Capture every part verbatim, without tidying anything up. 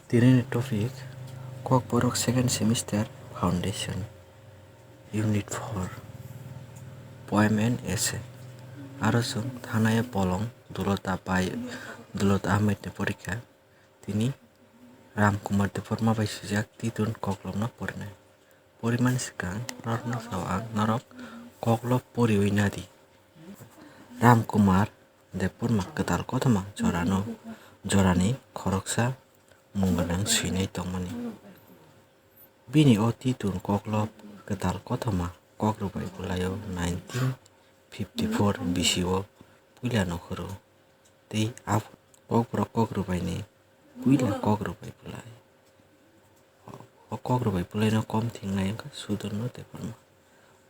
Tinini topic, Kokborok second semester foundation, unit four, poem and essay. Aro chwng thanaya bolong Dulota bai Dulota Ahmedni porikha. Tini Ram Kumar Debbarma bai swijak titun koklopno porinai. Porimani swkang norokno sao ang, norok koklop poriwi nadi. Ram Kumar Debbarma kwtal kothoma jorano, jorani khoroksa mung gwnang swinai tongmani. Bini o titun koklop kwtal kothoma kokrwbai bwlaio nineteen fifty-four bisio puila nokhoro. Tei a kokborok kokrwbaini puila kokrwbai bwlai. O kokrwbai bwlaino kom thingnai wngkha Sudorno Debbarma.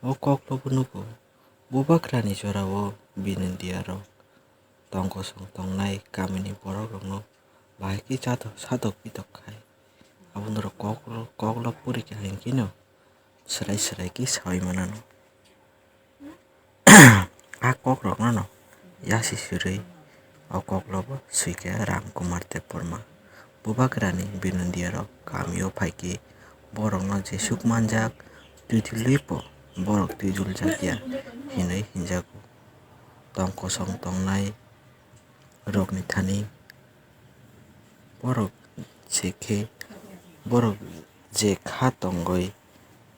O koklobo nugo, bubagrani jorao Binondiyarok tong kosong tongnai kamini borokrokno bahai khe chathok sadok pitok khai. Abo norok koklo-, koklop pori kha hinkhe no swrai swrai khe saui manano. A kokrokno no yasi sirwi o koklobo swikha Ram Kumar Debbarma. Bubagrani Binondiyarok kamio phaikhe borokno jesuk manjak, twijlwibo borok twijljakya hinwi hinjago. Tong kosong tongnai rokni thani borok je khe, borok je kha tongwi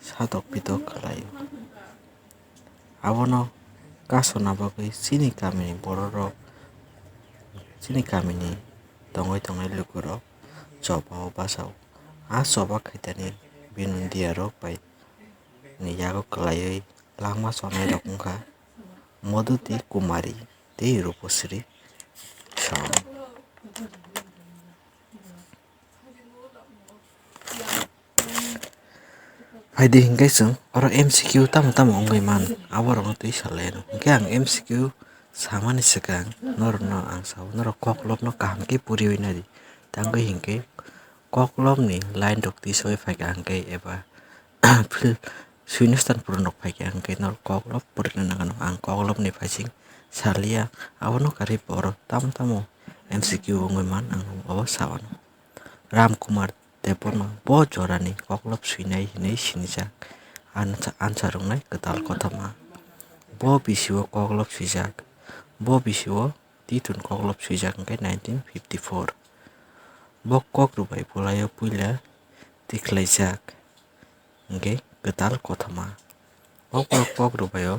sadok pitok khlaio. Abono kasona bagwi chini kamini bororok, chini kamini tongwi tongnai lukurok chobao bachao. A choba khaitani Binondiyarok bai ni yago kwlaiwi langma chonairok wngkha Modhuti, Kumari tei Rupasri Sawang. Phaidi hinkhe chwng oro M C Q tamo tamo wngwi man, aborokno twi salaino. Hinkhe ang M C Q samani swkang norokno ang sao, norok koklopno kaham khe poriwi naidi. Tangwi hinkhe koklopni line rok tisawi phaikha hinkhe eba Swinistan purunrok phaikha hinkhe norok koklop porina nangano. Ang koklopni phaising salia, abono karwi borok tamo tamo M C Q wngwi man ang obo sawano. Ram Kumar Debbarma bo jorani koklop swinai hinwi sinijak, ansa-, answer wngnai kwtal kothoma. Bo bisio koklop swijak, bo bisio titun koklop swijak hinkhe nineteen fifty-four. Bo kokrwbai bwlaio puila tikhlaijak hinkhe kwtal kothoma. O kok-, kokrwbaio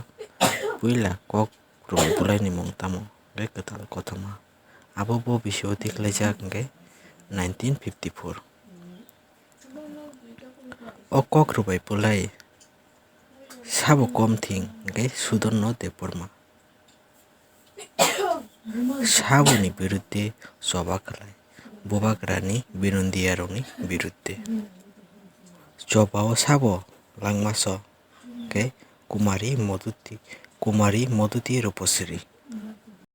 puila kokrwbai bwlaini mung tamo hinkhe kwtal kothoma. Abo bo bisio tikhlaijak hinkhe nineteen fifty-four. O kokrwbai bwlai sabo kom thing hinkhe Sudorno Debbarma. Saboni birudde choba khlai, bubagrani Binondiyarokni birudde. Chobao sabo langmaso khe Kumari Modhuti, Kumari Modhuti Rupasri.